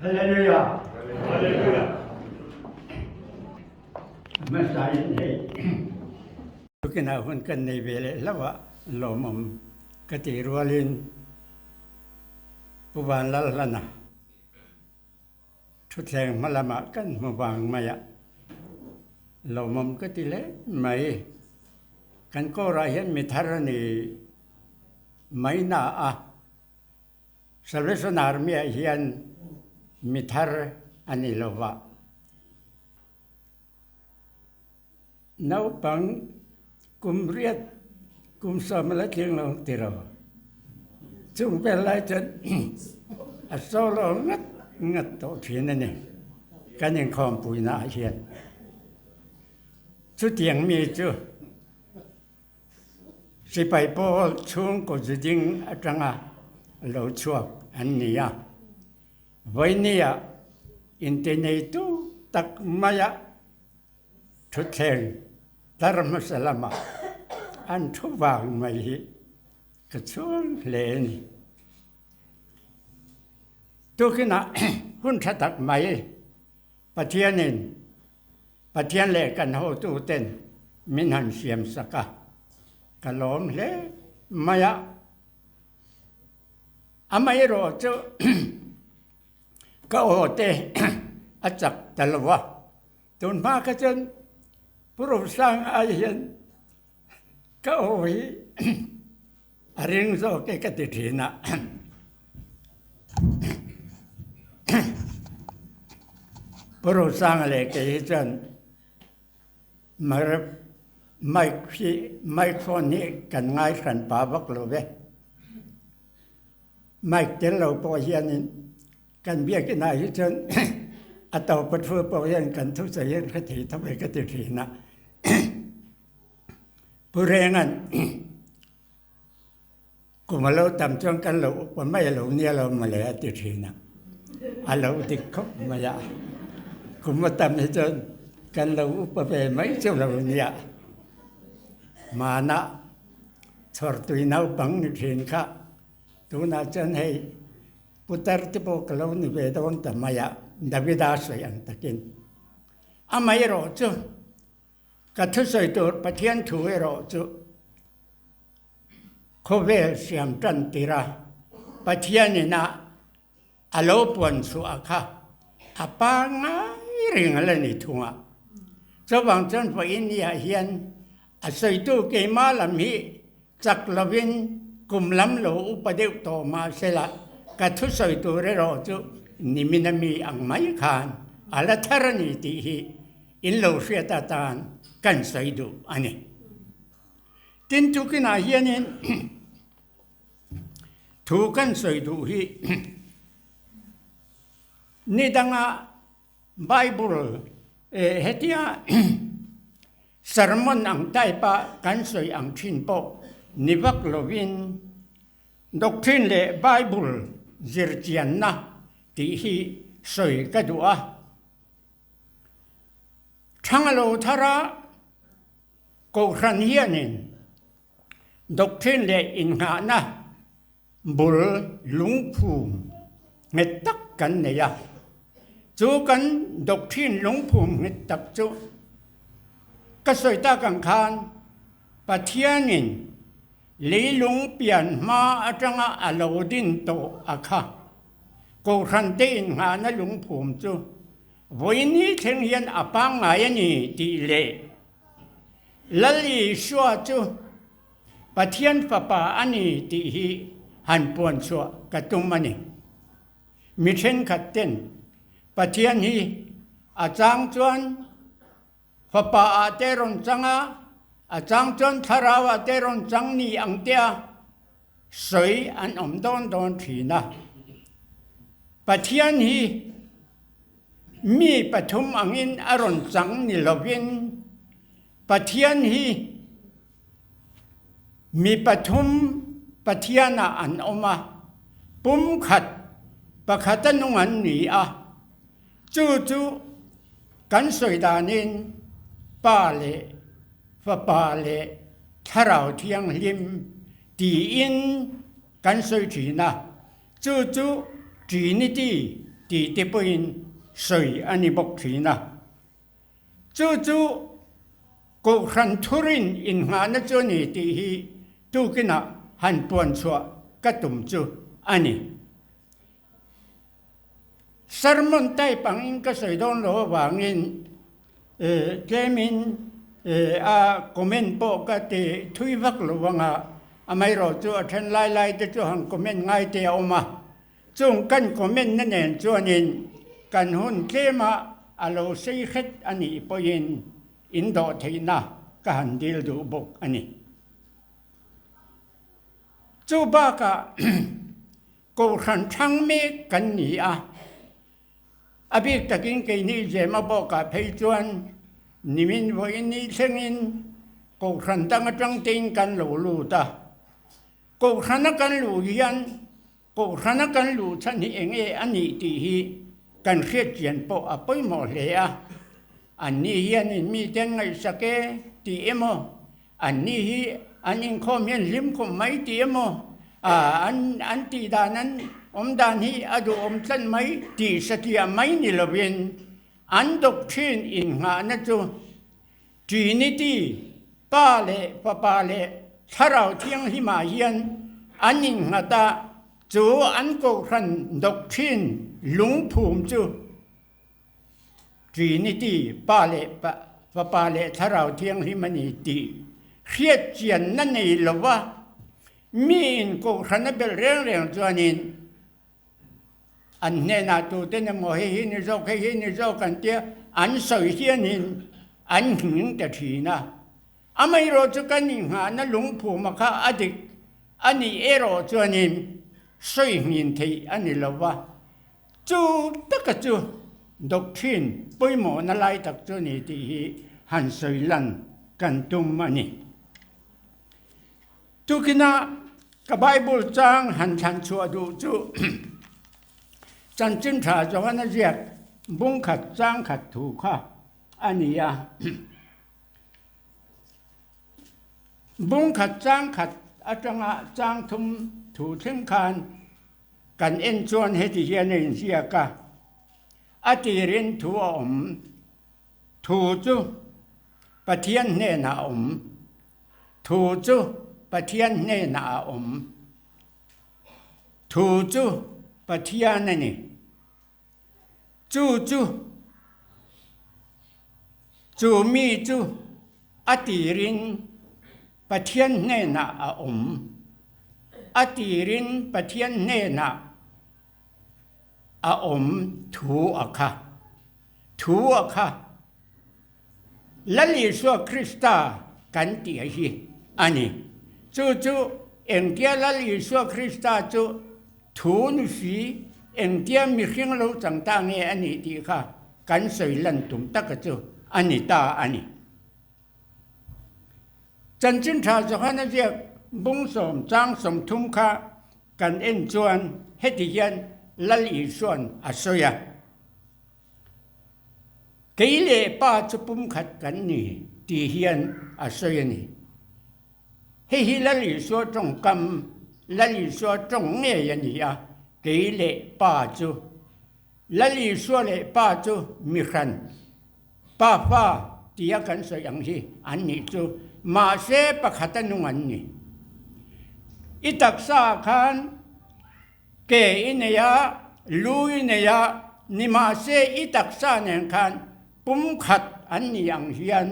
Hallelujah. Hallelujah. Hmasain hei tukinah hun kan nei ve leh hlauh a, lawmawm ka tih rualin Pu Vanlalhlana Thutthleng hma lamah kan hmu vang mai a, lawmawm ka ti hle mai. Kan kawrah hian mi thar a ni mai na a, Salvation Army-ah hian mi thar a ni lo va. Naupang kum riat kum sawm a la tling lo ti ro. Chung vel lai chuan a solo ngat ngat tawh thin a ni kan inkhawmpuina ah hian. Chutiang mi chu sipai pawl chhungkaw zuding atanga lo chhuak an ni a. Vawinia intineitu tak maia thutthleng tar hmasa lamah an thu vang mai hi ka chhuang hle a ni. Tukinah hun tha tak mai Pathianin Pathian leh kan hotuten min han siamsak a, ka lawm hle mai a. Amaherawh chu ka aw te a chak ta lo a, tun hma kha chuan Pu Rosanga ai hian ka aw hi a ring zawk e ka ti thin a. Pu Rosanga leh kei hi chuan Mic hi microphone hi kan ngai hran pah vak lo ve. Mic tel lo pawh hianin kan biakinah hi chuan a tawpa thu pawh hian kan thusawi hian ka thei tho e ka ti thin a. Pu Renga'n Kum a lo tam chuan kan lo upa mai a lo nia lo mawle a ti thin a, a lo dik khawp mai a. Kum a tam hi chuan kan lo upa ve mai chu lo nia. Hmanah chhawrtui naupang ni thin kha tunah chuan hei putar te pawh ka lo ni ve dawn ta mai a, Davida sawi ang takin. Amaherawh chu Ka thusawi tur Pathian thu erawh chu khawvel siam tan tir a, Pathian ina a lo puan chhuah kha a pangngai reng a la ni thung a. Chuvang chuan vawiin niah hian a sawitu keimah lam hi chak lovin kum lam lo upa deuh tawh mahsela ka thusawi tur erawh chu nimin ami ang mai khan a la thar a ni tih hi In lo hriat atan kan sawi duh a ni. Tin, tukinah hianin thu kan sawi duh hi ni danga Bible hetia sermon ang type a kan sawi ang thin pawh ni vak lovin doctrine leh Bible zirchianna tih hi sawi ka duh a. Thang a lo thar a, Kohhran hianin doctrine leh innghahna bul lungphum nghet tak kan nei a. Chu kan doctrine lungphum nghet tak chu ka sawi tak ang khan Pathianin leilung pian hma atanga a lo din tawh a kha. Kohhran te innghahna lungphum chu vawiin thleng hian a pangngai a ni tih leh Lal Isua chu Pathian Fapa a ni tih hi han puan chhuah ka tum a ni. Mi thenkhat ten Pathian hi a chang chuan Fapa ah te rawn chang a, a chang chuan Thlarau ah te rawn chang ni ang tia sawi an awm dawn dawn thin a. Pathian hi mi pathum angin a rawn chang ni lovin Pathian hi mi pathum Pathianah an awm a, pumkhat pakhata nung an ni a. Chu chu kan sawi danin Pa leh Fapa leh Thlarau Thianghlim tiin kan sawi thin a, chu chu Trinity tih. tih te pawhin sawi a ni bawk thin a. Chu chu Kohhran thurin innghahna chu a ni tih hi tukinah han puan chhuah ka tum chu a ni. Sermon type angin ka sawi dawn lo avangin tlemin a comment pawh ka ti thui vak lo anga amaherawh chu a then lai lai te chu han comment ngai te a awm a. Chung kan comment na nen chuanin kan hun tlema a lo sei hret a nih pawhin in dawh theihna ka han dil duh bawk a ni. Chu bakah Kohhran thang mek kan ni a, a bik takin keini Zema bawkah phei chuan nimin vawiin ni thlengin Kohhran dang atang tein kan lo lut a. Kohhrana kan luh hian Kohhrana kan luh chhan hi eng nge a nih tih hi kan hriat chian pawh a pawimawh hle a. Anni hianin mite an ngaihsak e tih emaw Anni hi an inkhawm hian hlim khawm mai tih emaw, an an tih dan an awm dan hi a duhawm tlat mai tih satliah mai ni lovin an doctrine innghahna chu Trinity, Pa leh Fapa leh Thlarau Thianghlimah hian an innghat a, chu an kohhran doctrine lungphum chu Trinity, Pa leh Fapa leh Thlarau Thianghlim a ni tih hriatchianna nei lova miin kohhran a belh reng reng chuanin an hnenah tuten emaw hei hi ni zawk, hei hi ni zawk an tia an sawi hianin an nghing ta thin a. Amaherawh chu kan inghahna lungphuma kha a dik a nih erawh chuanin sawi nghin theih a ni lova. Chu taka chu doctrine pawimawhna lai tak chu a ni tih hi han sawi lan kan tum a ni. Tukina ka Bible chang han thlan chhuah duh chu Chanchin Tha Johana ziak bung khat chang khat thu kha a ni a. Bung khat chang khat atanga chang thum thu thleng khan Kan en chuan heti hian a inziak a, A tirin thu a awm, thu chu Pathian hnenah a awm, thu chu Pathian hnenah a awm, thu chu Pathian a ni. Chu chu chu mi chu a tirin Pathian hnenah a awm. A tirin Pathian hnenah a awm thu a kha. Thu a kha Lal Isua Krista kan tih a hi a ni. Chu chu engtia Lal Isua Krista chu thu ni si, engtia mihring lo chang ta nge a nih tih kha kan sawi lan tum taka chu a ni ta a ni. Chanchin Tha Johana ziak bung sawm chang 30 kha kan en chuan heti hian Lal Isua'n a sawi a. Kei leh Pa chu pumkhat kan ni tih hian a sawi a ni. Hei hi Lal Isua tawngkam, Lal Isua tawng ngei a ni a, kei leh Pa chu. Lal Isua leh Pa chu mi hran, Pa fa tia kan sawi ang hi an nih chu, mahse pakhata nung an ni. I taksa ah khan Ke i nei a, lu i nei a, nimahse i taksa nen khan pumkhat an ni ang hian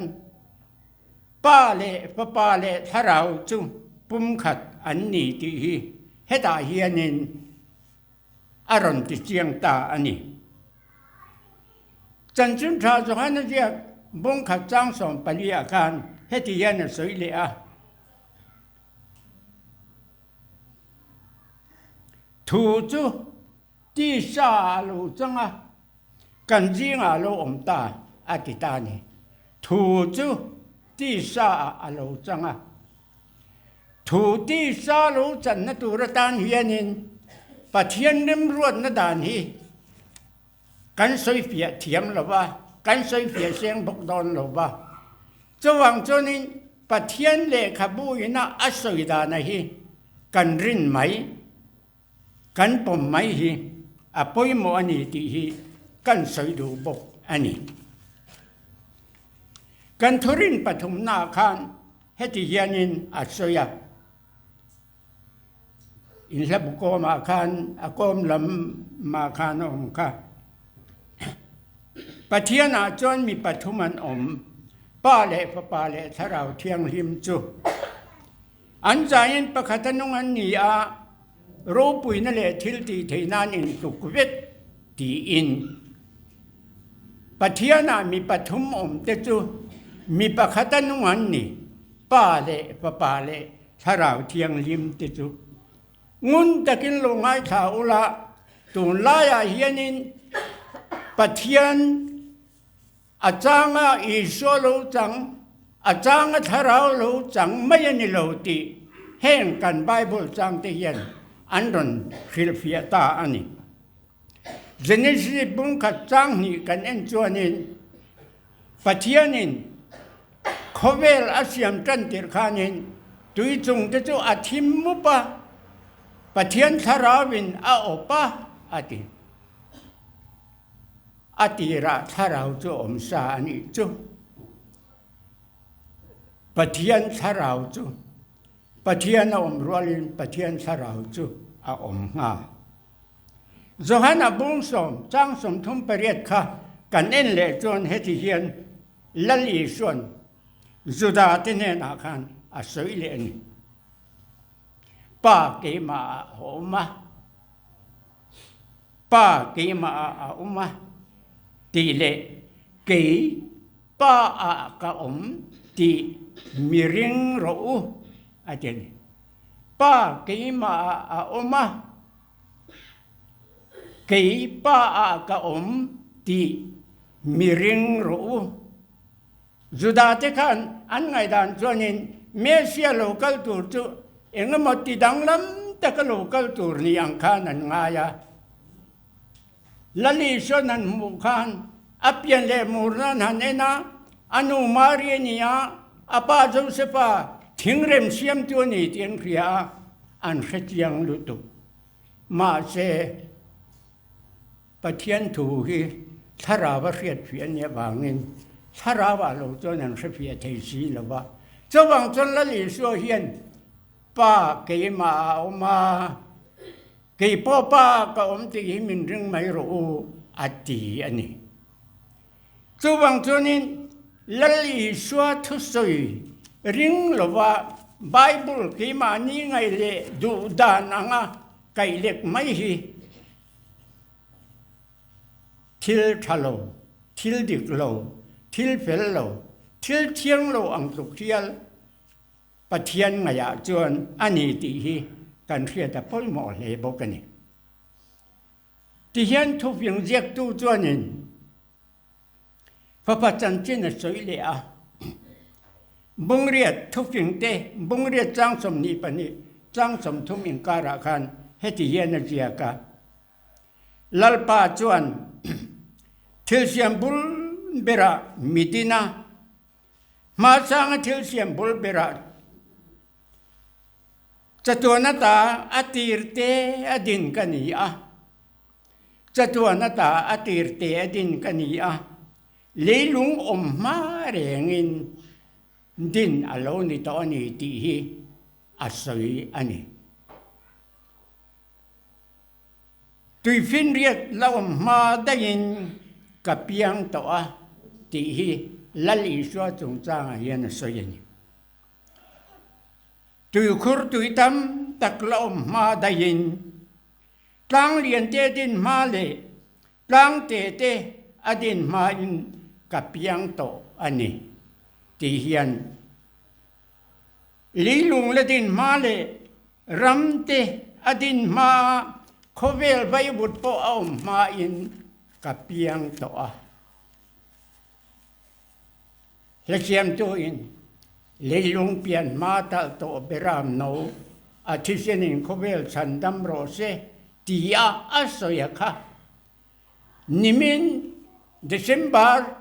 Pa leh Fapa leh Thlarau chu pumkhat an ni tih hi hetah hianin a rawn ti chiang ta a ni. Chanchin Tha Johana ziak bungkhat chang 14 ah khan heti hian a sawi leh a. Thu chu tisa ah a lo chang a, kan zingah a lo awm ta a ti ta a ni. Thu chu tisa ah a lo chang a. Thu tisa lo channa tur atan hianin Pathian remruatna dan hi Kan sawifiah thiam lo va, kan sawifiah seng bawk dawn lo va. Chuvang chuanin Pathian lehkhabu ina a sawi dana hi kan rin mai, kan pawm mai hi a pawimawh a ni tih hi kan sawi duh bawk a ni. Kan thurin pathumnaah khan heti hianin a sawi a, Inhla bu kawmah khan a kawm lamah khan a awm kha. Pathianah chuan mi pathum an awm, Pa leh Fapa leh Thlarau Thianghlim chu. An zaiin pakhat a nung an ni a, ropuina leh thil tih theih nan intluk vek tiin. Pathianah mi pathum awmte chu mi pakhat a nung an ni, Pa leh Fapa leh Thlarau Thianghlim te chu. Ngun takin lo ngaithla ula, tunlaiah hianin Pathian A changa Isua lo chang, a changa Thlarau lo chang mai a ni lo tih heng kan Bible changte hian an rawn hrilhfiah ta a ni. Genesis bungkhat chang hnih kan en chuanin Pathianin khawvel a siam tan tirh khanin tui chungte chu a thim mup a, Pathian Thlarauin a awp a, a ti. A tirah thlarau chu awm sa a nih chu. Pathian thlarau chu Pathian a awm rualin Pathian thlarau chu a awm nghal. Johana bungsawm chang 38 kha kan en leh chuan heti hian Lal Isuan Juda te hnenah khan a sawi leh a ni. Pa keimah ah a awm a. Pa keimah ah a awm a tih leh kei Pa ah ka awm tih mi ring rawh u a ti a ni. Pa keimah ah a awm a, kei Pa ah ka awm tih mi ring rawh u. Juda te khan an ngaihdan chuanin Messiah lo kal tur chu engemaw ti danglam taka lo kal tur ni ang khan an ngai a. Lali sawn an hmuh khan a pian leh murna an han en a, a nu Mari a ni a, a pa Josepha thingrem siamtu a ni tih an hria a, an hrechiang lutuk. Mahse. Pathian thu hi thlarau a hriatfiah a nih avangin thlarauah lo chuan an hrefiah thei si lo va. Chuvang chuan Lal Isua hian Pa keimah a awm a, kei pawh Pa ka awm tih hi min ring mai rawh u a ti a ni. Chuvang chuanin Lal Isua thusawi ring lova Bible keimahni ngaih leh duh dan anga kaihlek mai hi Thil tha lo, thil dik lo, thil fel lo, thil thiang lo ang tluk hial Pathian ngaihah chuan a ni tih hi kan hriat a pawimawh hle bawk a ni. Tihian thufing ziaktu chuanin Fapa chanchin a sawi leh a, Bungriat thufing te Bungriat chang 22 chang 30 inkarah khan heti hian a ziak a, Lalpa chuan thil siam bul berah mi din a, hmasanga thil siam bul berah chatuan ata a tir te a din ka ni a, chatuan ata a tir te a din ka ni a, leilung awm hma rengin din a lo ni tawh a ni tih hi a sawi a ni. Tuifinriat la awm hma daihin ka piang tawh a tih hi Lal Isua chungchangah hian a sawi a ni. Tuikhur tui tam tak la awm hma daihin tlang lian te din hma leh tlang te te a din hmain ka piang tawh a ni tih hian Leilung la din hma leh ram te a din hma a khawvel vaivut pawh a awm hmain ka piang tawh a. Hlasiamtuin leilung pian hma talh tawh beram no a thisenin khawvel chhandam rawh se ti a a sawi a kha. Nimin December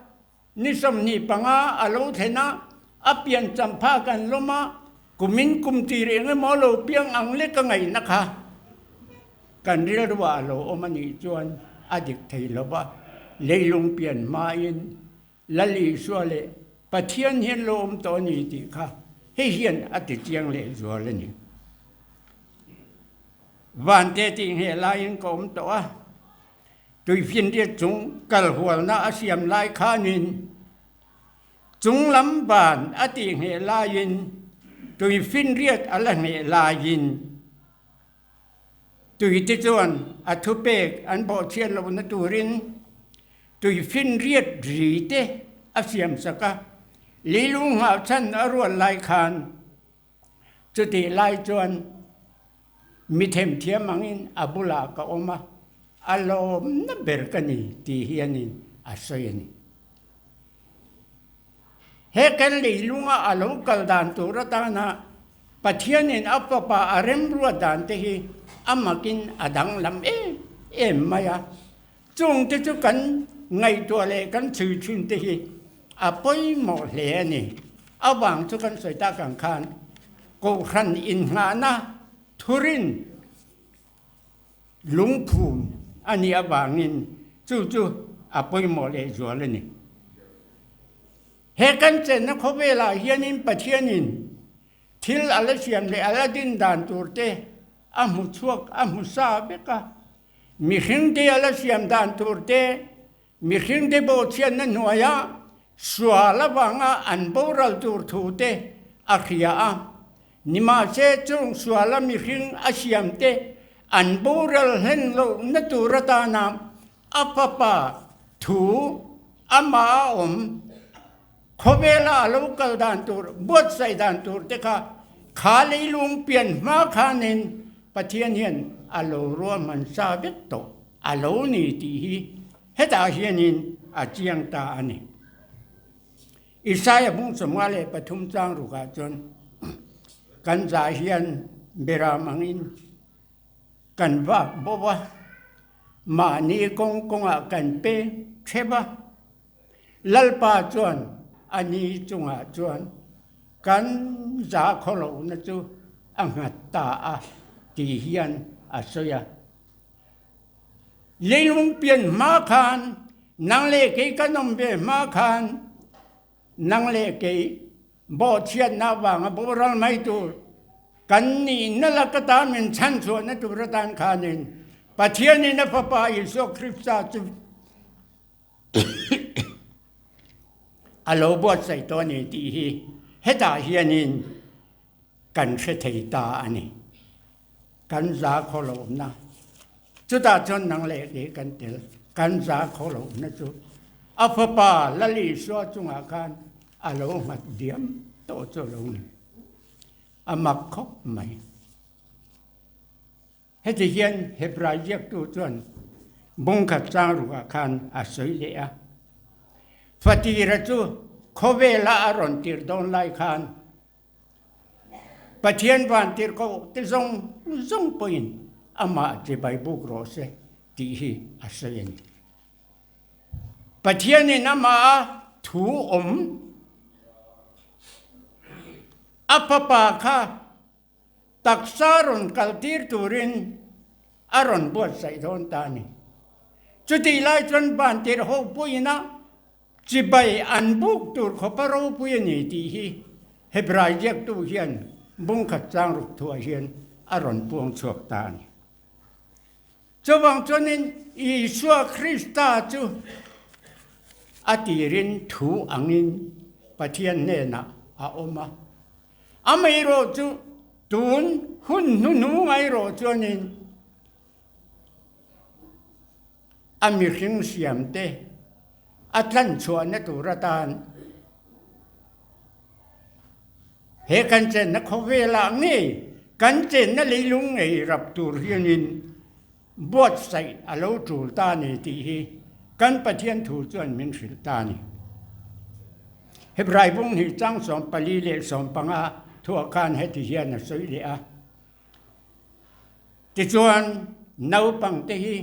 Ni 25 a lo thlen a, a pian champha kan lawm a, kumin kum tir eng emaw lo piang ang lek a ngaihna kha. kan rilruah a lo awm a nih chuan a dik thei lo va, leilung pian hmain Lal Isua leh Pathian hian lo awm tawh a ni tih kha hei hian a ti chiang leh zual a ni. Vante tih ngheh laiin ka awm tawh a, tuifinriat chung kal hualna a siam lai khanin chung lam van a tih ngheh laiin tuifinriat a la ngheh laiin Tuite chuan a thupek an bawhchhiat lohna turin tuifinriat ri te a siamsak a, leilung nghah chhan a rual lai khan chutih lai chuan mi themthiam angin a bulah ka awm a, a lawmna ber ka ni tih hianin a sawi a ni. He kan leilunga a lo kal dan tur atana Pathianin a Fapa a remruat dan te hi a makin a danglam em em mai a. Chung te chu kan ngaihtuah leh kan chhui thin te hi a pawimawh hle a ni. Avang chu kan sawi tak ang khan Kohhran innghahna thurin Lungphum a nih avangin chu chu a pawimawh lehzual a ni. He kan chenna khawvelah hianin Pathianin thil a la siam leh a la din dan tur te a hmu chhuak, a hmu sa vek a. Mihringte a la siam dan tur te, mihringte bawhchhiatna hnuaia sual avanga an boral tur thu te a hria a. Nimahse, chung suala mihring a siamte an boral hlen lohna tur atana a fapa thu amah a awm khawvela a lo kal dan tur, buatsaih dan tur te kha kha leilung pian hma khanin Pathian hian a lo ruahman sa vek tawh a lo ni tih hi hetah hianin a chiang ta a ni. Isaiah bung 53 chang rukah chuan kan zah hian beram angin kan vak bo a, mahni kawng kawngah kan peng thep a, Lalpa chuan a ni chungah chuan kan zah khawlohna chu a nghat ta a ti hian a sawi a. Leilung pian hma khan nang leh kei kan awm ve hma khan nang leh kei bawhchhiatna avanga boral mai tur kan nihna lak atan min chhanchhuahna tur atan khanin Pathianin a Fapa Isua Krista chu a lo buatsaih tawh a ni tih hi hetah hianin kan hre thei ta a ni. Kan za khaw lohna chutah chuan nang leh kei kan tel. Kan za khaw lohna chu a fapa Lal Isua chungah khan a lo nghat diam tawh chu a lo ni. A mak khawp mai. Heti hian Hebrai ziaktu chuan bungkhat chang rukah khan a sawi leh a, Fatira chu khawvela a rawn tir dawn lai khan Pathian vantirhkoh te zawng zawng pawhin amah chibai buk rawh se tih hi a sawi a ni. Pathianin amaha thu awm a fapa kha taksa rawn kaltir turin a rawn buatsaih dawn ta a ni. Chutih lai chuan vantirhho pawhin a Chibai an buk tur khawpa ropui a ni tih hi Hebrai ziaktu hian bungkhat chang ruk thuah hian a rawn puang chhuak ta a ni. Chuvang chuanin Isua Krista chu a tirin thu angin Pathian hnenah a awm a, amaherawh chu tun hun hnuhnung erawh chuanin A mihring siamte a tlanchhuahna tur atan he kan chenna khawvelah ngei kan chenna leilung ngei rap tur hianin buatsaih a lo tul ta a ni tih hi kan Pathian thu chuan min hrilh ta a ni. Hebrai bung hi chang 44 leh thuah khan heti hian a sawi leh a. Tichuan, naupangte hi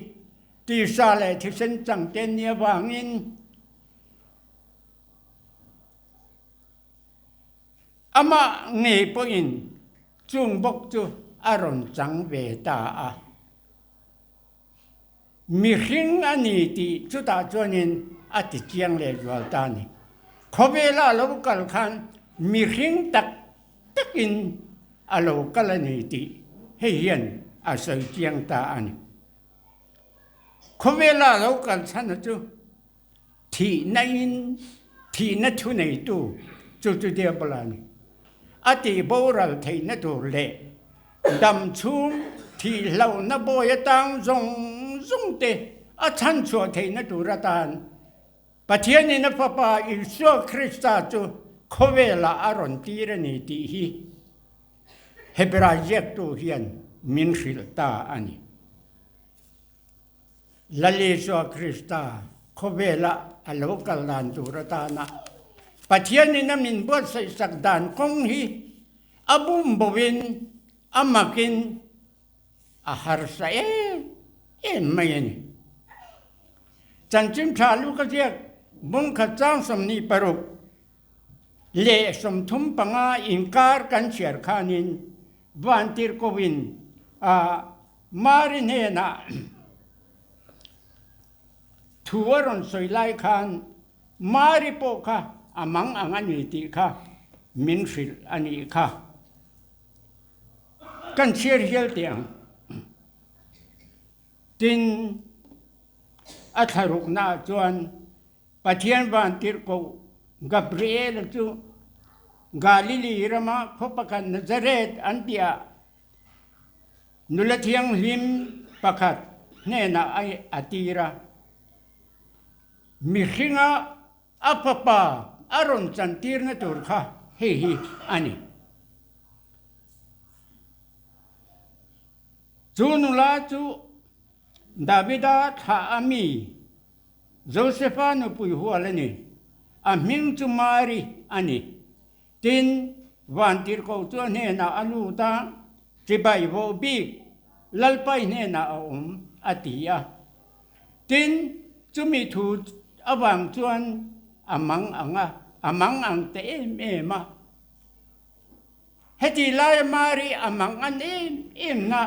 tisa leh thisen changte an nih avangin amah ngei pawhin chung bawk chu a rawn chang ve ta a. Mihring a ni tih chutah chuanin a ti chiang leh zual ta a ni. Khawvela a lo kal khan mihring tak takin a lo kal a ni tih hei hian a sawi chiang ta a ni. Khawvela a lo kal chhan chu thihna in thihna thu neitu chu chu Diabola a ni. A tih boral theihna tur leh dam chhung thih hlauhna bawi atang zawng zawng te a chhan chhuah theihna tur atan Pathianin a Fapa Isua Krista chu khawvelah a rawn tir a ni tih hi Hebrai ziaktu hian min hrilh ta a ni. Lal Isua Krista khawvela a lo kal dan tur atana Pathianin a min buatsaihsak dan kawng hi a bum boin a makin a harsa em em mai a ni. Chanchin tha Luka ziak bungkhat chang 26 leh 35 inkar kan chhiar khanin Vantirhkohin a Mari hnenah thu a rawn sawi lai khan Mari pawh kha a mang ang a ni tih kha min hrilh a nih kha. Kan chhiar hial teh ang. Tin, a thlaruknaah chuan Pathian vantirhkoh Gabriel-a chu Galili rama khaw pakhat Nazareth an tihah nula thianghlim pakhat hnenah a tir a. Mihringa a fapa a rawn chantirna tur kha hei hi a ni. Chu nula chu Davida thlah a mi Josefa nupui hual a ni. A hming chu Mari a ni. Tin, vantirhkoh chu a hnenah a lut a, Chibai vawh bik Lalpai hnenah a awm, a ti a. Tin, chumi thu avang chuan a mang ang a, a mang ang ta em em a. Heti laia Mari a mang an em em na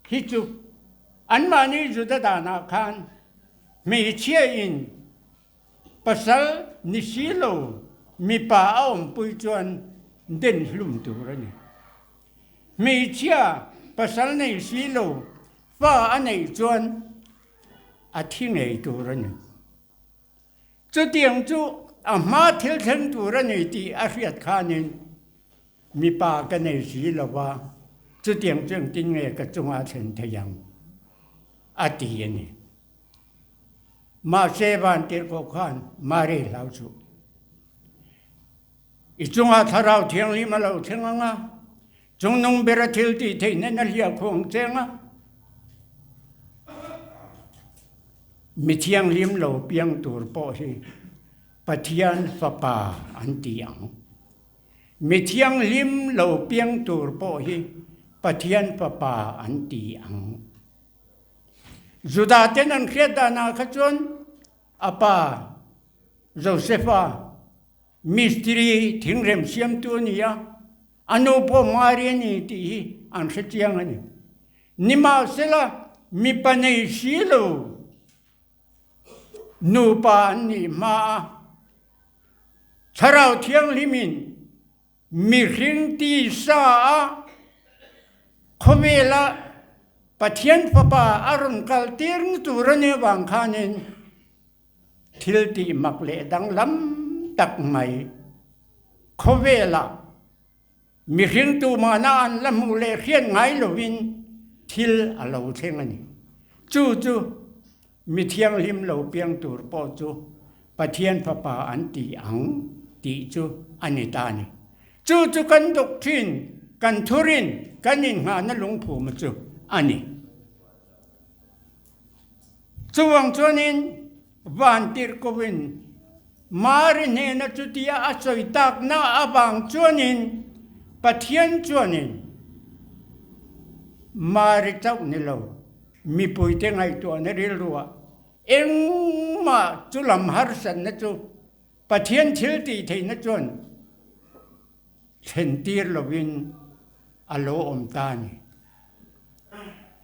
hi chu anmahni Juda danah khan hmeichhia in pasal ni si lo mipa a awmpui chuan den hlum tur a ni. Hmeichhia pasal nei si lo fa a neih chuan a thi ngei tur a ni. Chutiang chu a hma thil thleng tur a ni tih a hriat khanin mipa ka nei si lo va, chutiang chu engtin nge ka chunga a thlen thei ang? a ti a ni. Mahse Vantirhkoh khan Mari hlau suh. I chunga Thlarau Thianghlim a lo thleng ang a, Chungnung bera thil tih theih nen a hliah khuang cheng a, mi thianghlim lo piang tur pawh hi Pathian Fapa an ti ang. Mi thianghlim lo piang tur pawh hi Pathian Fapa an ti ang. Juda ten an hriat danah kha chuan a pa Josefa mistiri thingrem siamtu a ni a, A nu pawh Mari a ni tih hi an hre chiang a ni. Nimahsela, mipa nei si lo nupa an nih hma a, Thlarau Thianghlimin mihring tisa a khawvela Pathian Fapa a rawn kal tirna tur a nih avang khanin Thil tih mak leh danglam tak mai khawvelah mihring tumahna an la hmuh leh hriat ngai lovin thil a lo thleng a ni. Chu chu mi thianghlim lo piang tur pawh chu Pathian Fapa an ti ang tih chu a ni ta a ni. Chu chu kan doctrine, kan thurin, kan innghahna lungphuma chu a ni. Chuvang chuanin Vantirhkovin Mari hnena chutia a sawi takna avang chuanin Pathian chuanin Mari chauh ni lo, mipuite ngaihtuahna rilruah engmah chu lam harsatna chu Pathian thil tih theihna chuan thlen tir lovin a lo awm ta a ni.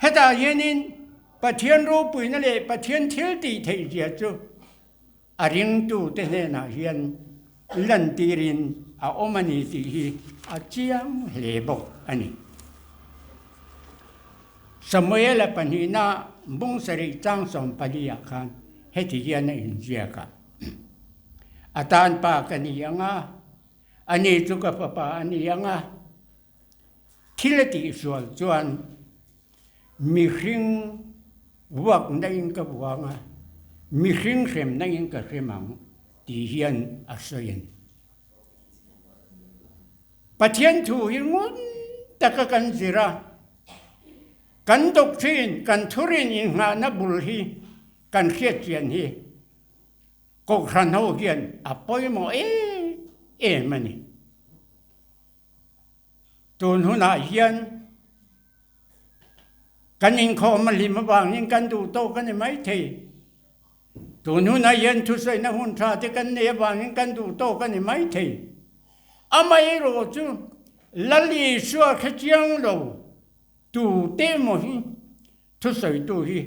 Hetah hianin. Pathian ropuina leh Pathian thil tih theih zia chu a ringtute hnenah hian lantirin a awm a ni tih hi a chiang hle bawk a ni. Samuela pahnihna bung sarih chang 14 ah khan heti hian a inziak a, A tan pa ka ni ang a, ani chu ka fapa a ni ang a, thil a tihsual chuan Mihring vuak nain ka vuang a, mihring hrem nain ka hrem ang tih hian a sawi a ni. Pathian thu hi ngun taka kan zir a, kan doctrine, kan thurin inngahna bul hi kan hriatchian hi Kohhran ho hian a pawimawh em em a ni. Tun hunah hian Kan inkhawm a hlim avangin kan duh tawk a ni maithei. Tun hunah hian thusawiina hun tha te kan nei avangin kan duh tawk a ni maithei. Amaherawh chu Lal Isua hre chiang lo tu te emaw hi thusawitu hi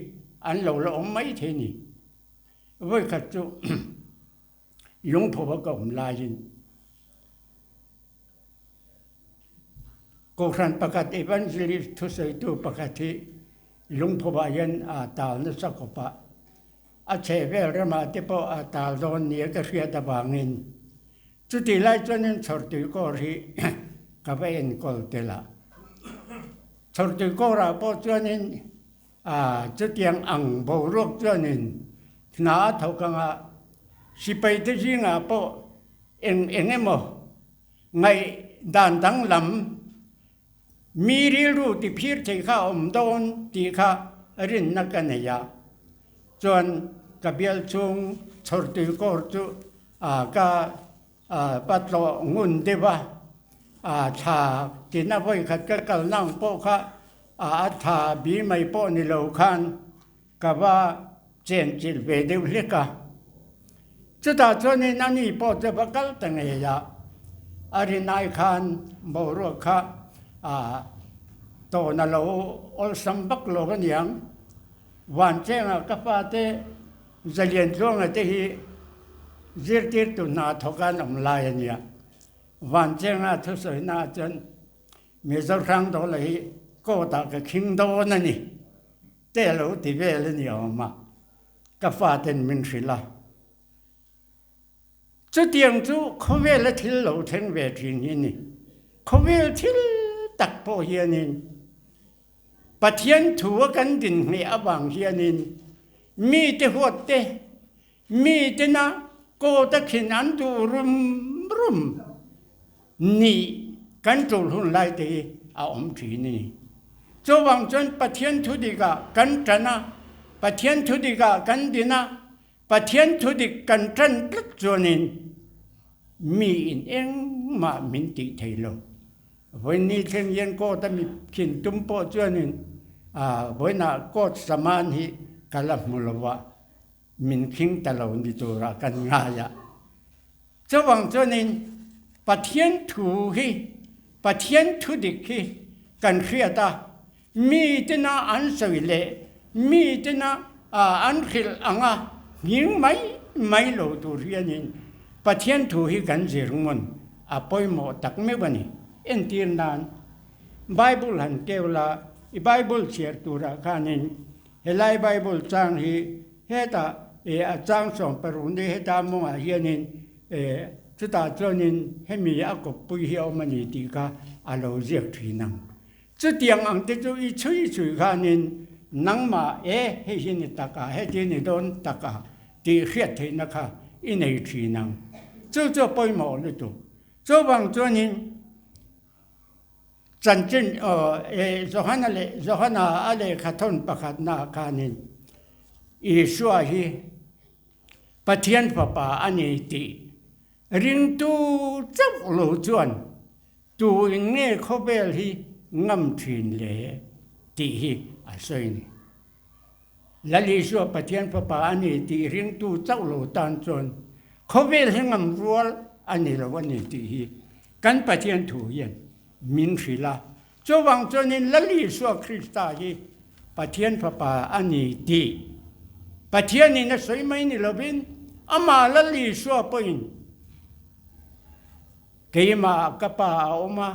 an lo la awm maithei ni. Vawikhat chu lungphaw a ka awm laiin Kohhran pakhat evangelist thusawitu pakhat hi lungphawah hian aa tal nasa khawp a, a chhehvel ramah te pawh aa tal dawn nia ka hriat avangin chutih lai chuanin chhawrtui kawr hi ka va enkawl tel a. Chhawrtui kawrah pawh chuanin chutiang ang boruak chuanin hna a thawk anga sipaite zingah pawh eng eng emaw Ngaihdan danglam, mi rilru ti phir thei kha a awm dawn tih kha rinna ka nei a, chuan ka bial chhung chhawrtui kawr chu ka va tlawh ngun deuh a, thla tina vawikhat ka kalna ang pawh kha a thla bi mai pawh ni lo khan Ka va chenchilh ve deuh hlek a, chutah chuanin a ni pawh chu va kal ta ngei a, a rinai khan boruak kha tawn a lo awlsam vak lo a niang. Vanchengah ka fate Zaliantluanga te hi zirtirtu hna thawk an awm lai a nia. Vanchengah thusawina ah chuan Mizo Hrangdawla hi court ah ka khing dawn a ni. Te a lo ti vel a ni awm a, ka faten min hrilh a. Chutiang chu khawvela thil lo thleng ve thin hi a ni. Khawvel thil tak pawh hianin Pathian thu a kan dinhmeh avang hianin mite huat te, Mitena court a khin an duh rum rum nih kan tul hun lai te hi a awm thin a ni. Chuvang chuan Pathian thu dikah kan tan a, Pathian thu dikah kan din a, Pathian thu dik kan tan tlat chuanin miin engmah min tih thei lo. Vawiin thleng hian court a mi khin tum pawh chuanin vawiinah court saman hi ka la hmu lo a. Min khing ta lo ni turah kan ngai a. Chuvang chuanin Pathian thu hi, Pathian thu dik hi kan hriat a, mi tena an sawi leh mi tena an hrilh anga nghing mai mai lo tur hianin Pathian thu hi kan zir ngun a pawimawh tak meuh a ni. Entir nan Bible han keu la, i Bible chhiar turah khanin Helai Bible chang hi hetah eh a chang 16 ni heta mawngah hianin eh chutah chuanin hemi a kawppui hi a awm a ni tih kha a lo ziak thin ang. Chutiang ang te chu i chhui chhui khanin nangmah e hei hi ni tak a, heti ni dawn tak a tih hriat theihna kha i nei thin ang. Chu chu a pawimawh lutuk. Chuvang chuanin. Chanchin Johana leh Johana a lehkha thawn pakhatnaah khanin Isua hi Pathian Fapa a ni tih ringtu chauh lo chuan tuin nge khawvel hi ngam thin le tih hi a sawi a ni. Lal Isua Pathian Fapa a ni tih ringtu chauh lo tan chuan khawvel hi ngam rual a ni lo a ni tih hi kan Pathian thu hian min hrilh a. Chuvang chuanin Lal Isua Krista hi Pathian Fapa a ni tih Pathianin a sawi mai ni lovin amah Lal Isua pawhin keimah ka Pa a awm a,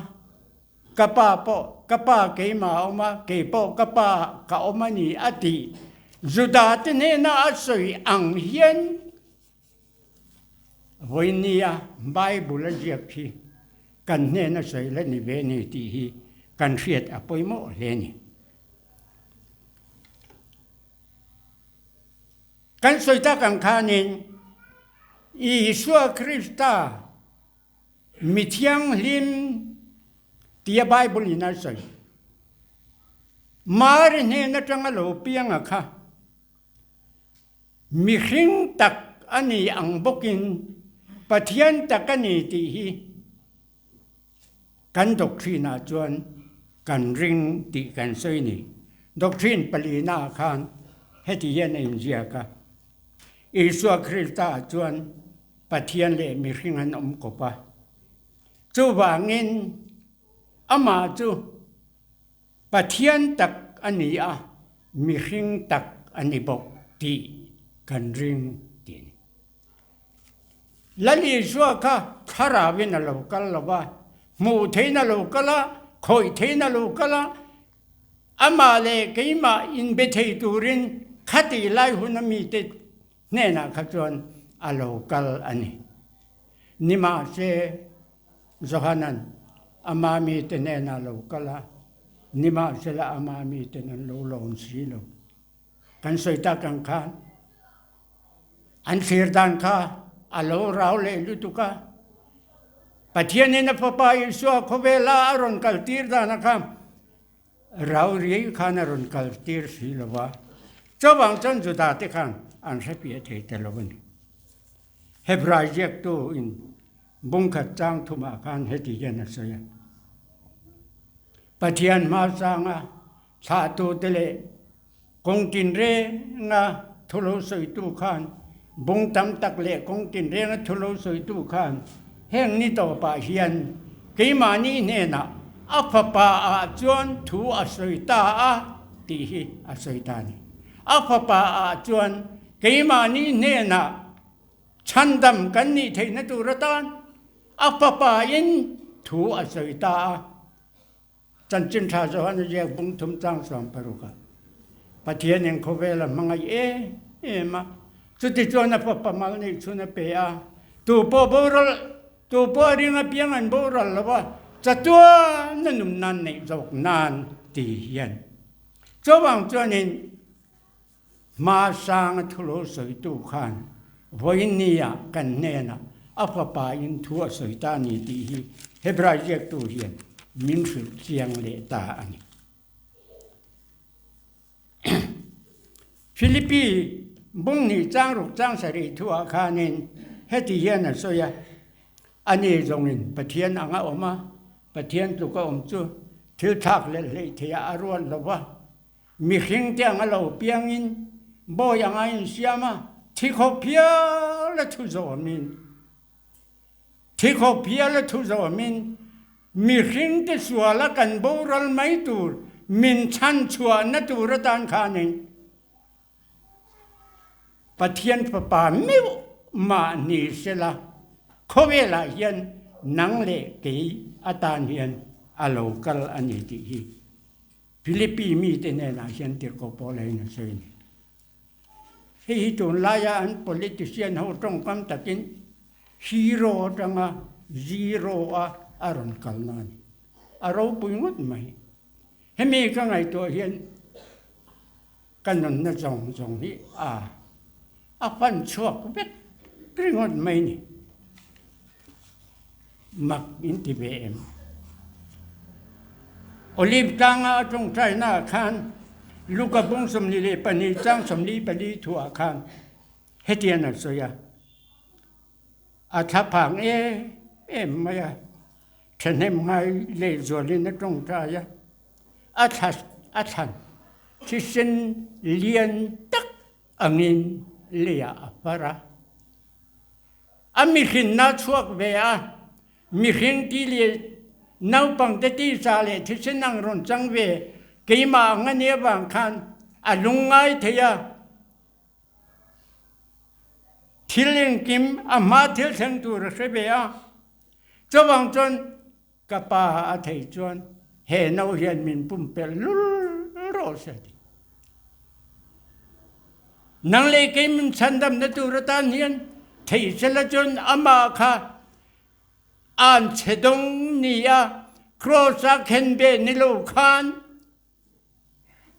ka Pa pawh ka Pa keimah a awm a, kei pawh ka Pa ka awm a ni a tih Judate hnena a sawi ang hian Vawinia Bible a ziak hi kan hnena sawi la ni ve ni tih hi kan hriat a pawimawh hle a ni. Kan sawi tak ang khanin Isua Krista mi thianghlim tia Bible in a sawi Mari hnen atanga lo pianga kha Mihring tak a ni ang bawkin Pathian tak a ni tih hi kan doctrine ah chuan kan ring tih kan sawi ni. Doctrine palina ah khan heti hian a inziak a, Isua Krista ah chuan Pathian leh mihring an awm kawp a, chuvangin amah chu Pathian tak a ni a, mihring tak a ni bawk tih kan ring tih a ni. Lal Isua kha thlarauin a lo kal lo va, hmuh theihin a lo kal a, khawih theihin a lo kal a, amah leh keimah inbe thei turin khatih lai huna mite hnenah kha chuan a lo kal a ni. Nimahse, Johanan ama mite hnenah a lo kal a, nimahsela ama miten an lo lawm si lo. Kan sawi tak ang khan an thlir dan kha a lo rau leh lutuk a, Pathianin a Fapa Isua khawvela a rawn kaltir dan kha rau riai khan a rawn kaltir si lo va, chuvang chuan Juda te khan an hre piah thei ta lo a ni. Hebrai ziaktu in Bungkhat chang thumah khan heti hian a sawi a, Pathian hmasanga thlahtute leh kawng tinrenga thu lo sawitu khan bung tam tak leh kawng tinrenga thu lo sawitu khan heng ni tawpah hian keimahni hnenah a fapa ah chuan thu a sawi ta a tih hi a sawi ta a ni. A fapa ah chuan keimahni hnenah Chhandam kan nih theihna tur atan a fapa in thu a sawi ta a. Chanchin tha Johan a ziak bung thum chang 16 ah, Pathian in khawvel a hmangaih em em a, chutichuan a fapa mal neih chhun a pe a, tu pawh boral, tu pawh a ring apiang an boral lo a, chatuan a num nan neih zawk nan ti hian. Chuvang chuanin Hma sanga thu lo sawitu khan vawinia kan hnenah a fapa in thu a sawi ta a ni tih hi Hebrai ziaktu hian min hrilh chiang leh ta a ni. Philippi bunghnih chang ruk chang sarih thuah khanin heti hian a sawi a, Ani zawngin Pathian anga awm a, Pathian tluka awm chu thil thlak leh hleih theihah a ruat lo va, Mihring te anga lo piangin bawi anga insiam a, thi khawp hial a thu zawmin, thi khawp hial a thu zawmin mihring te suala kan boral mai tur min chhan chhuahna tur atan khanin Pathian Fapa meuh mahni sela khawvelah hian nang leh kei atan hian a lo kal a ni tih hi Philippi mite hnenah hian tirhkoh Paula in a sawi a ni. Hei hi tunlaia an politician ho tawngkam takin hero atanga zero a a rawn kalna a ni. A ropui ngawt mai. Hemi ka ngaihtuah hian ka nunna zawng zawng hi a a fan chhuak vek ringawt mai ni. Mak in ti ve em? Olive tlanga a tawngtaina ah khan Luka bung 22 chang 44 thuah khan hetian a sawi a, A thlaphang em em mai a, thahnem ngai lehzualin a tawngtai a, a thla a thlan thisen lian tak angin leiah a far a. A mihrinna chhuak ve a, mihring ti leh naupangte tisa leh thisen ang rawn chang ve keimah ang a nih avang khan. A lungngai thei a. Thil engkim a hma thil thleng tur a hre ve a. Chuvang chuan ka pa a thei chuan he no hian min pumpelh lul rawh se a ti. Nang leh kei min chhandamna tur atan hian theih sela chuan amah kha an chhe dawng ni a, Kraws-a khenbeh ni lo khan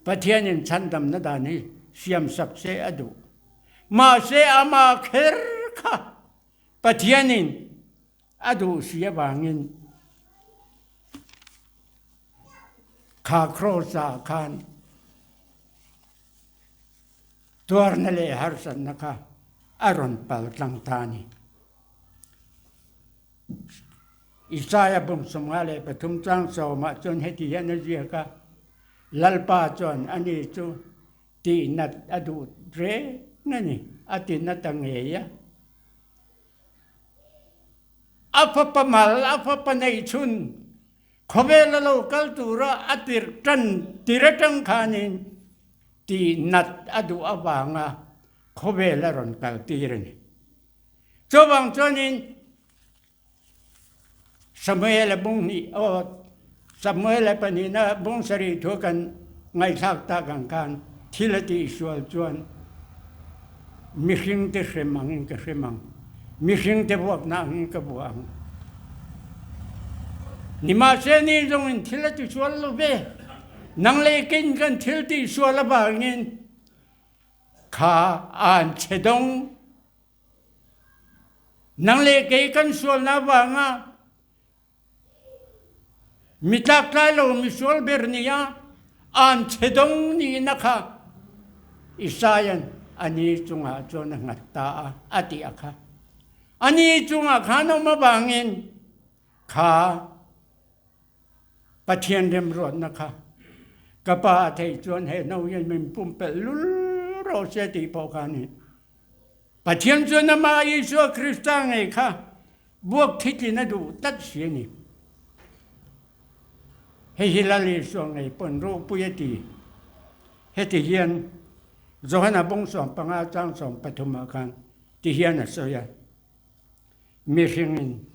Pathianin chhandamna dan hi siamsak se a duh. Mahse amah kher kha Pathianin a duh si avangin kha Kraws-ah khan tuarna leh harsatna kha a rawn pal tlang ta a ni. Isaiah bung 53 chang sawmah chuan heti hian a ziak a, Lalpa chuan ani chu tihnat a duh reng a ni, a tina ta ngei a. A fapa mal, a fapa neihchhun, khawvel a lo kal tura a tirh tan tir atang khanin tihnat a duh avanga khawvel a rawn kal tir a ni. Chuvang chuanin Samuel-a bung hnih aw Samuel-a pahnihna bung sarih thu kan ngaihthlak tak ang khan thil a tihsual chuan mihringte hrem angin ka hrem ang, mihringte vuakna angin ka vuah ang. Nimahse ni zawngin thil a tisual lo ve. Nang leh keiin kan thil tihsual avangin kha an chhe dawng. Nang leh kei kan sualnak vangah mi tlaktlai lo misual ber nih ah aan chedong nihna kha Isaiah ani cungah cun a hngat ta a, a ti a kha. Ani cungah khan um avangin kha Pathian remruatnak kha ka pa a theih chuan he no hian min pumpelh lul rawh se ti pawh kha a ni. Pathian chuan amah Isua Krista ngei kha buak thitlin a duh tlat si a ni. Hei hi Lal Isua ngei pawn ropui a ti. Heti hian Johana bung 15 chang 13 ah khan ti hian a sawi a, Mihringin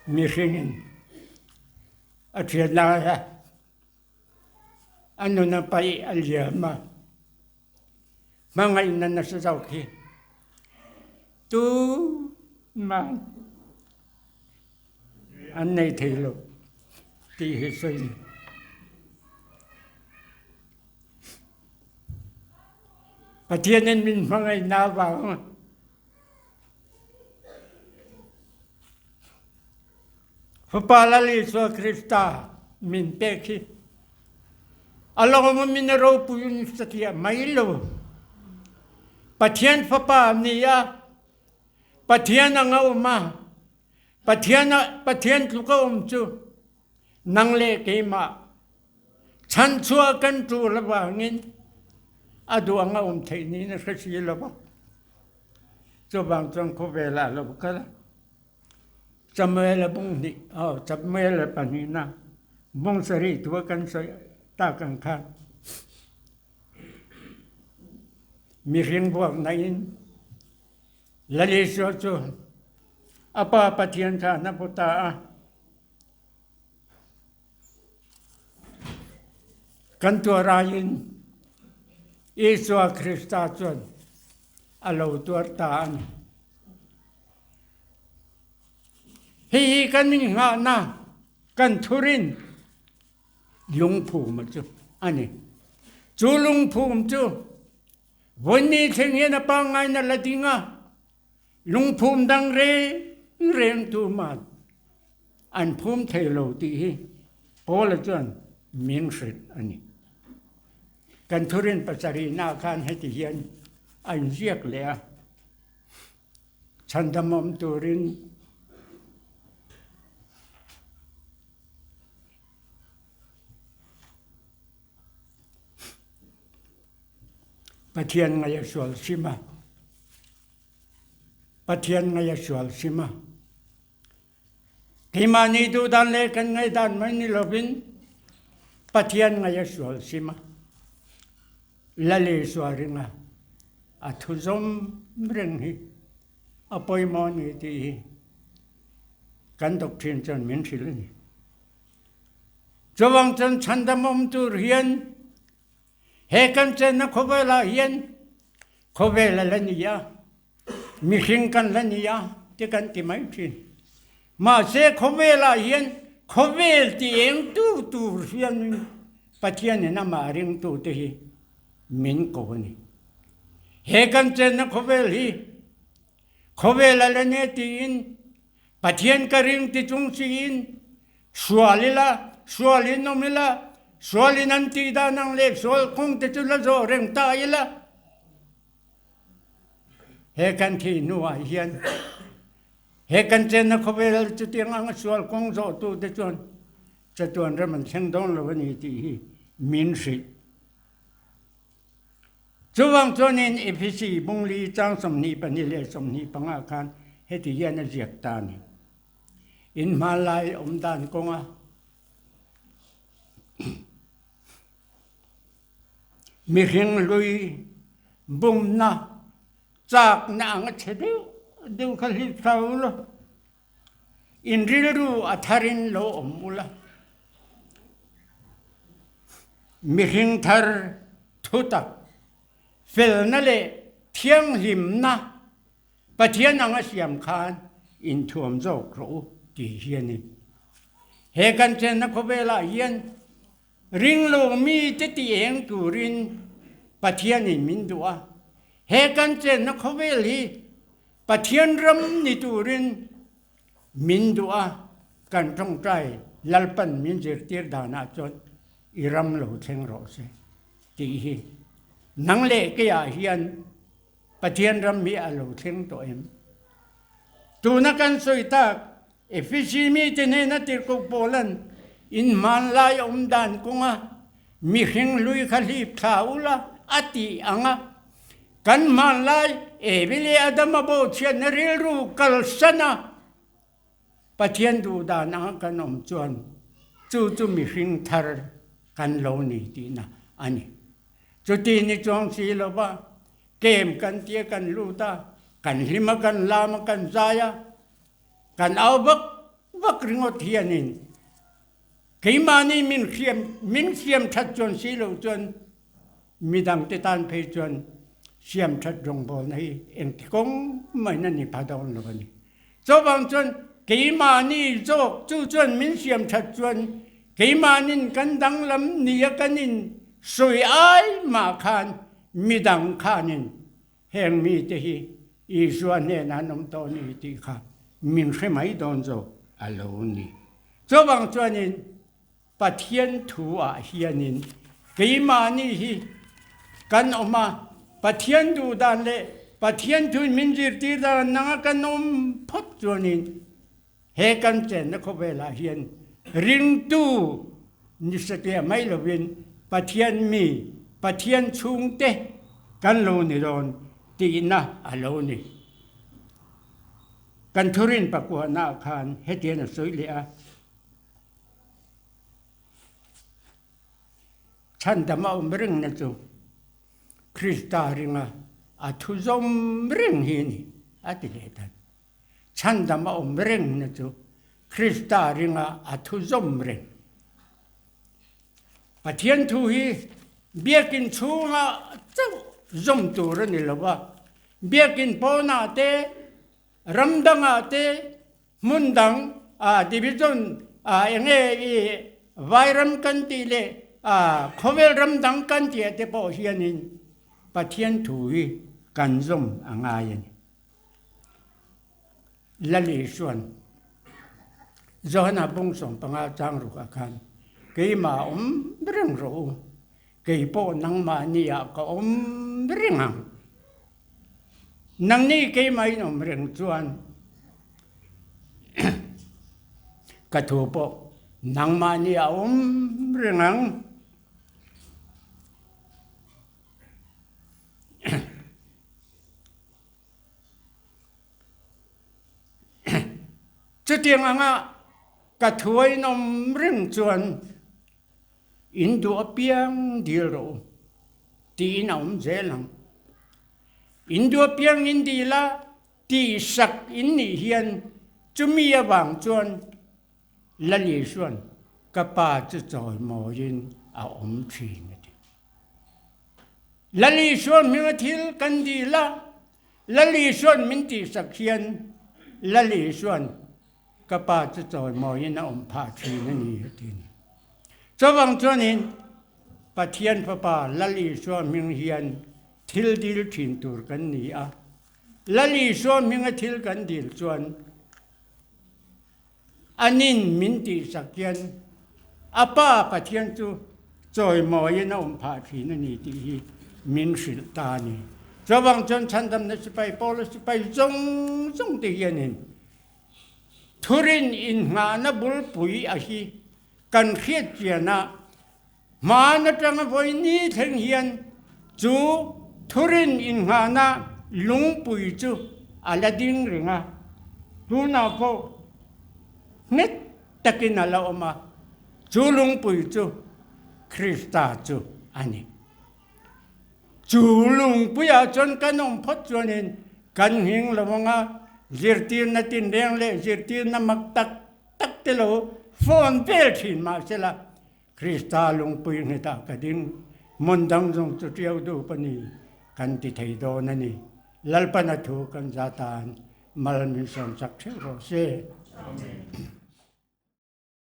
Mihringin a ṭhian lai a a nun a paih a liam a, hmangaihna nasa zawk hi tumah an nei thei lo tih hi sawi a ni. Pathianin min hmangaihna avanga Fapa Lal Isua Krista min pek hi a lawmawmin a ropuiin satliah mai lo. Pathian Fapa a ni a, Pathian anga awm a, Pathian Pathian tluk a awm chu nang leh keimah chhanchhuah kan tul avangin a duh anga awm theih niin a hre si lo va. Chuvang chuan khawvelah a lo kal a, Samuel-a bung hnih, aw Samuel-a pahnihna bung sarih thu a kan sawi tak ang khan mihring vuakna in Lal Isua chu a Pa Pathian khan a hmu ta a. Kan tuar aiin Isua Krista chuan a lo tuar ta a ni. Hihi kan innghahna kan thurin lungphum chu a ni. Chu lungphum chu vawiin thleng hian a pangngaina la ding a, Lungphum dang reng reng tuman an phum thei lo tih hi Paula chuan min hrilh a ni. Kan thurin pasarihnaah khan heti hian a inziak leh a. Chhandam awm turin Pathian ngaih a sual hrim a, Pathian ngaih a sual hrim a. Keimahni duhdan le kan ngaihdan mai ni lovin Pathian ngaih a sual hrim a. Lal Isua ringa a thu zawm reng hi a pawimawh a ni tih hi kan doctrine chuan min hrilh a ni. Chuvang chuan chhandam awm tur hian he kan chenna khawvelah hian khawvel a la ni a, mihring kan la ni a ti kan ti mai thin. Mahse khawvelah hian khawvel ti eng tu tur hianin Pathianin amah ringtute hi min ko a ni. He kan chenna khawvel hi khawvel a la ne tiin Pathian ka ring ti chung siin sual ila, sual in awm ila, sual in an tih dan ang leh sual kawng te chu la zawh reng ta ila. He kan thih hnuah hian he kan chenna khawvel chutiang anga sual kawng zawhtute chuan chatuan ram an thleng dawn lo a ni tih hi min hrilh. Chuvang chuanin Ephesi bungli chang 22 leh 25 khan heti hian a ziak ta a ni. In hmanlai awm dan kawnga Mihring hlui bumna chakna ang a chhe deuh deuh kha hlit thla ula, in rilru a tharin lo awm ula. Mihring thar thutak, felna leh thianghlimna Pathian anga siam khan inthuam zawk rawh u tih hi a ni. He kan chenna khawvelah hian Ringlo mite ti eng turin Pathianin min duh a, he kan chenna khawvel hi Pathian ram ni turin min duh a, kan tawngtai Lalpan min zirtir danah chuan i ram lo thleng rawh se tih hi nang leh keiah hian Pathian ram hi a lo thleng tawh em? Tuna kan sawi tak Efesi mite hnena tirhkoh Paula'n in hmanlai awm dan kawnga mihring hlui kha hlip thla ula a tih ang a, kan hmanlai Evi leh Adama bawhchhiatna rilru kalsan a Pathian duh dan anga kan awm chuan chu chu mihring thar kan lo ni tihna a ni. Chuti ni chuang si lova kem kan tia kan lut a, kan hlim a, kan lam a, kan zai a, Kan au vak vak ringawt hianin keimahni min hriam min siam that chuan si loh chuan midangte tan phei chuan siam that rawngbawlna hi engti kawng mahin a ni pha dawn lo a ni. Chuvang chuan keimahni zawk chu chuan min siam that chuan keimahnin kan danglam nia kan in sawi ai mah khan midang khanin Heng mite hi Isua hnenah an awm tawh a ni tih kha min hre mai dawn zawk a lo ni. Chuvang chuanin Pathian thu-ah hianin keimahni hi kan awm a, Pathian duh dan leh Pathian thuin min zirtir dan nanga kan awm phawt chuanin He kan chenna khawvelah hian ringtu ni satliah mai lovin Pathian mi, Pathian chhungte kan lo ni dawn tihna a lo ni. Kan thurin pakuahnaah khan hetian a sawi leh a. Chhandam a awm rengna chu Krista ringa a thu zawm reng hi a ni, a ti leh tan. Chhandam a awm reng na chu Krista ringa a thu zawm reng. Pathian thu hi biakin chhunga chauh zawm tur a ni lo va, biakin pawnah te, ram dangah te, hmun dang ah division ah eng nge i vairam kan tih leh ah khawvel ram dang kan tih ah te pawh hianin Pathian thu hi kan zawm a ngai a ni. Lali chuan Johana bung 15 chang rukah khan, Keimah awm reng rawh u, kei pawh nangmahni ah ka awm reng ang. Nangni keimah in awm reng chuan ka thu pawh nangmahni a awm reng ang. Chutiang anga ka thuain awm reng chuan in duh apiang dil rawh u tiin a awm zel ang. In duh apiang in dil a, tihsak in nih hian chumi avang chuan Lali chuan ka pa chu chawimawiin a awm thin a ti. Lali chuan hminga thil kan dil a, Lali chuan min tihsak hian Lali chuan ka pa chu chawimawiin a awm phah thin a ni a ti a ni. Chuvang chuanin Pathian Fapa Lali Isua hming hian thil dil thin tur kan ni a, Lali Isua hminga thil kan dil chuan Anin min tihsak hian a Pa Pathian chu chawimawiin a awm phah thin a ni tih hi min hrilh ta a ni. Chuvang chuan chhandamna sipai Paula sipai zawng zawng te hianin thurin innghahna bulpui a hi kan hriat chianah Hmaan atanga vawi ni thleng hian chu thurin innghahna lungpui chu a la ding reng a, tunah pawh nghet takin a la awm a, chu lungpui chu Krista chu a ni. Chu lungpuiah chuan kan awm phawt chuanin kan nghing lo ang a, zirtirna tinreng leh zirtirna mak tak tak te lo fawn vel thin mahsela Krista lungpui nghetah ka ding, hmun dang zawng chu ṭiau dup a ni, kan ti thei dawn a ni. Lalpan a thu kan za tan mal min sawmsak ṭheuh rawh se. Amen.